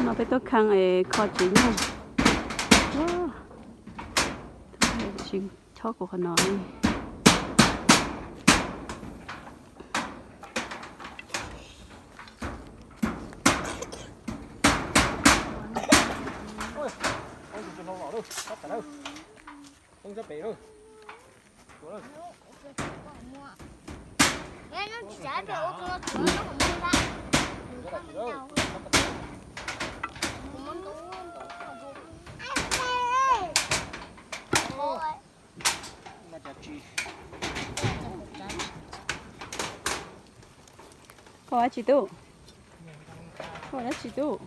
No peb tuaj khee es kho tsev nyob. Tsis chob kuv qhov no. Koj ua dab tsi tub? Koj ua dab tsi tub?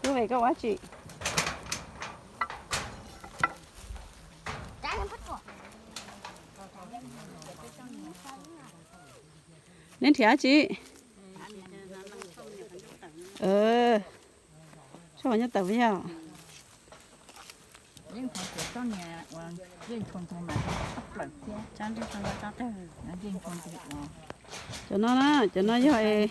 Tub, koj ua dab tsi? Neb nrhiav dab tsi? Tso nyob tawm yog. Cov no na, cov no yog es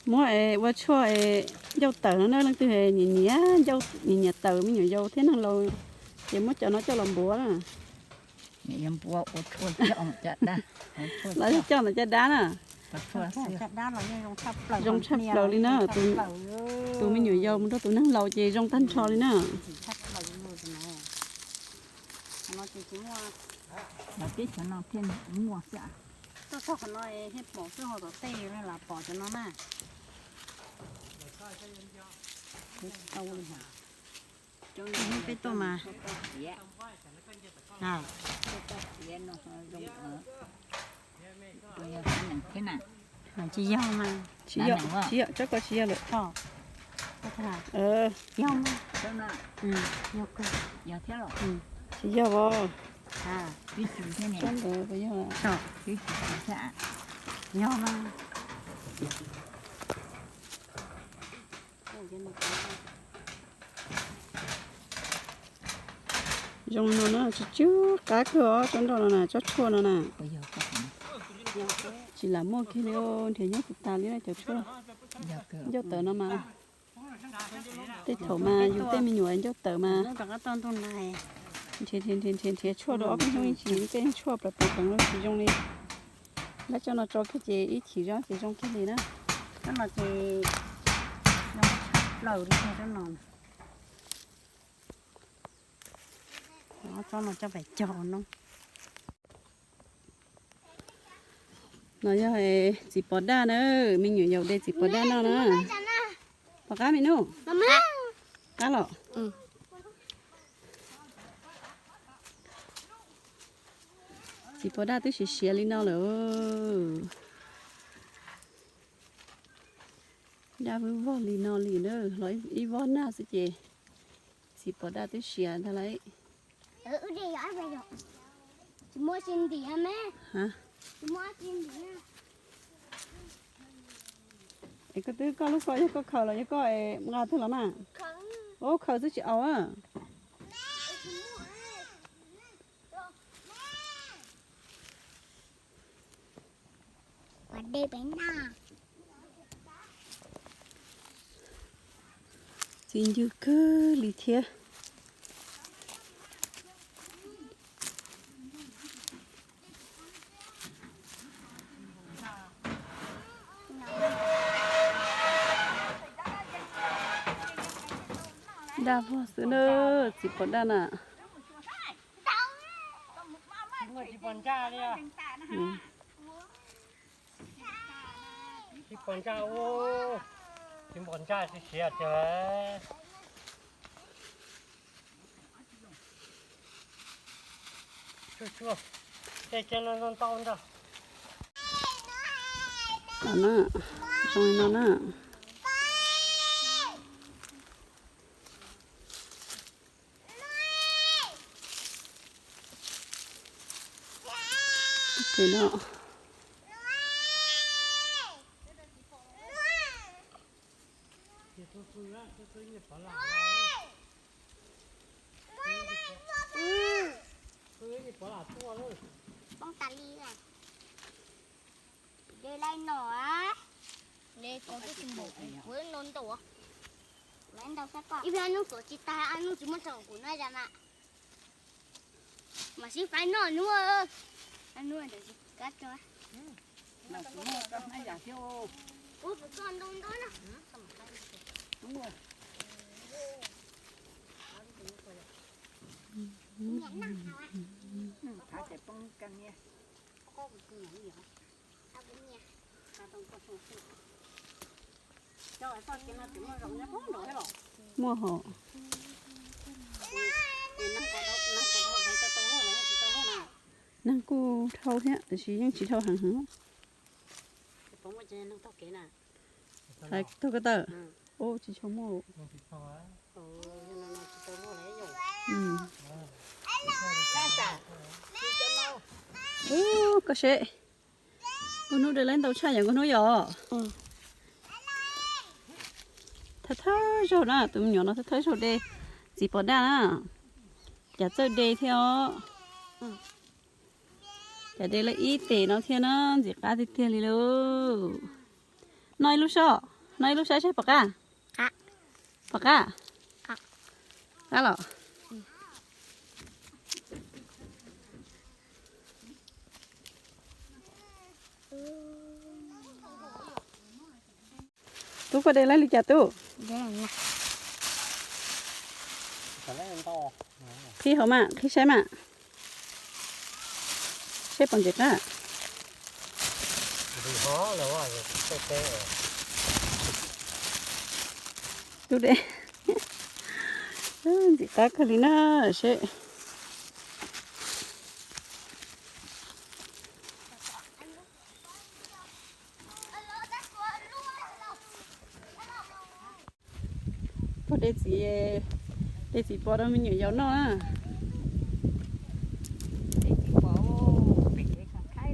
muab es ua tshuaj es ncauj tawm no na, leej twg nyiam nyiam ncauj, nyiam nyiam tawm me nyuam yaus thiab neeg laus ces muab cov no coj los npuav na. Los yog coj ntawm caj dab na. Zoo tshaj plaws li na. Tus me nyuam yaus mus rau tus neeg laus ces zoo tag nrho li na. Peb tuaj mas. Tsis yog mas. Tsis yog, tsob ko tsis yog lawm. Yog mas. Tsis yog os. Tsob ntawd puas yog? Yog mas. Zoo no na, tsw tsw qab kawg os, tsob nroj no na, tsob tshuaj no na. Tsis lam muaj kiag li, nrhiav nyob tsis tas li na cov tshuaj. Ncauj tawm no mas, tej thaum mas yus tej me nyuam ncauj tawm mas nrhiav, nrhiav, nrhiav tshuaj rau ob peb hnub yeej tsis, tej tshuaj plaws plaws pleev los tsis zoo li. Lawv coj no tso kiag ces ib chim zog ces zoo kiag li na. Tsob no ces zoo tshaj plaws li, tsob no. Tsob no coj pem cog no. No yog txiv pos daj na, me nyuam yaus de txiv pos daj noj na. Pom qab me nub? Qab los? Txiv pos daj twb siav siav li no lawm. Daj vwb vog li no li na, los ib vog nag xwb ces txiv pos daj twb siav ntag lauj. Es koj twb, koj lub ko yog koj khaws los yog koj nqa tag los mas? Ub, khaws xwb tsis aus. Txiv ncw kawg li thiab. Daj vog xwb na, txiv pos daj na. Txiv pos daj, txiv pos daj siav siav tiag. Tsuag tsuag, tej ceg no ntau ntau ntag. Zoo li no na. Ces no poob tas li. De laij no a. Ib pliag noj tuam tsis tag, noj tsis muaj txog kuv noj zam mas. Mas sib faib noj nub. Nub ntawd tsis kab tso. Ub, txoj ntau ntau na. Muaj hos. Neeg kuj dhau thiab tab sis yeej tsis dhau heev heev. Hais tug ko taw. Ub, tsis tshua muaj. Ub, koj seb. Nkauj hnub de laib ntau tshaj yom nkauj hnub yom. Thawj thawj zaug na, tus me nyuam no thawj thawj zaug de txiv pos daj na. Cas txawj de thiab os. Cas de lawm ib tes no thiab na, ntxim qab tiag tiag li lauj. Noj ib lub sob, noj ib lub saib seb puas qab. Puas qab? Qab los. Tub, koj de laib li cas tub? Qhib hauv mas, qhib saib mas. Seb puas ntxim qab. Tub de. Ntxim qab kawg li na, seb. Pog de txiv, de txiv pos rau me nyuam yaus noj na.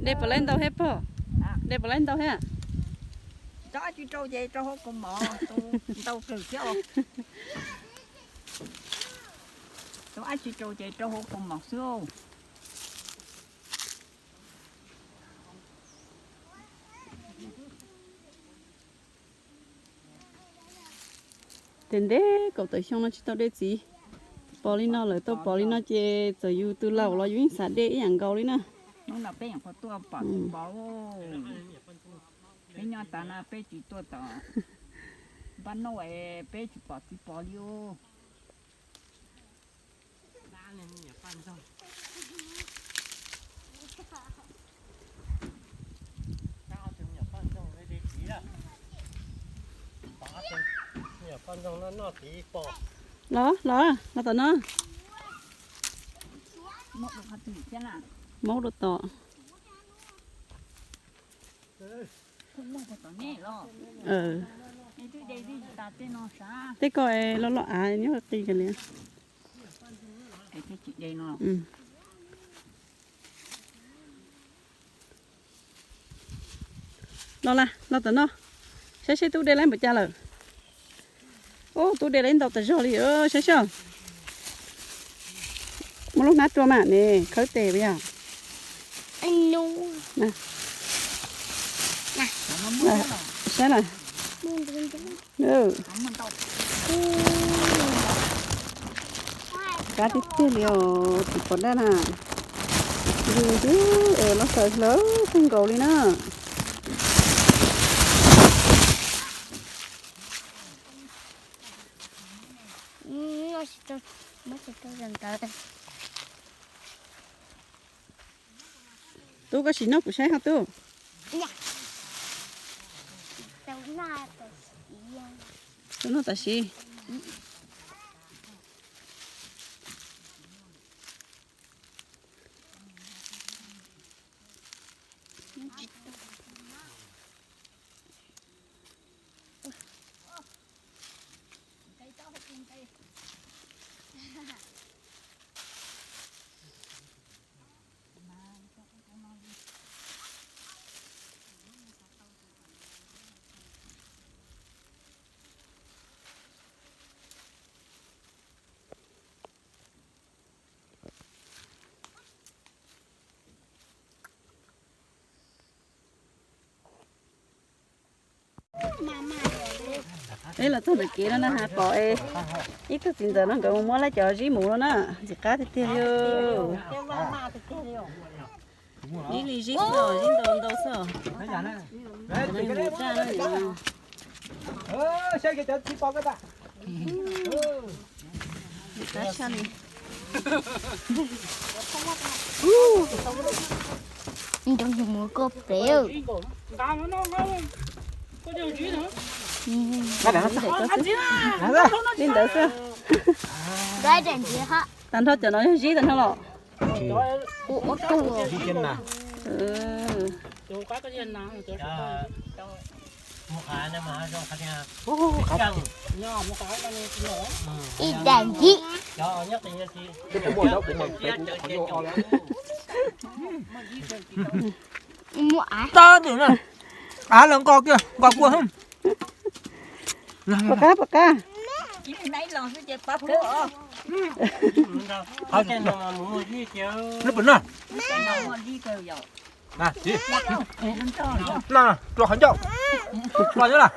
De puas laib ntau thiab pog? De puas laib ntau thiab? Tau ab tsi rau ces rau hauv kaus mom ntau kawg thiab. Tau ab tsi rau ces rau hauv kaus mom xwb. Tes ntev kaum tawm xyoo no tsis tau de txiv pos li no lawm, tau pos li no ces txawm yus tus laus los yus yeej xav de ib yam nkaus li na. Hnub no peb nyuam qhuav tuaj pom txiv pos. Peb nyob tas no peb tsis tuaj tom npab nauj es peb tsis pom txiv pos li os. Los, los, los tom no. Maub rau tom. Tej ko loj loj av nyob qis kiag li. Los las, los tom no. Saib seb tub de laib npaum cas lawm. Ub, tub de laib ntau tas zog li, saib seb. Muab lub hnab rua mas ne, khawb tes puas yog? Saib lawm. Qab tiag tiag li os, txiv pos daj na. Ntws xwb, loj xaws lawm kawg nkaus li na. Tub, koj sim noj kuv saib ho tub. Tub, noj tam sim. Peb los txog ntawm kev no na, pom ib tug txiv ntxawm no nkawd mus muab lawv cov zib mus no na, ntxim qab tiag tiag li. Zib li zib xwb, zib ntau ntau xwb. Ntoo yus mus koj pem. Li ntawd xwb. Tag nrho cov no yog zib tag nrho los? Ib daim zib. Muaj av. Av los nqos kiag, nqos kua. Pom qab, pom qab. Lub pem no. Dlo qhov ncauj. Dlo nyob lawm.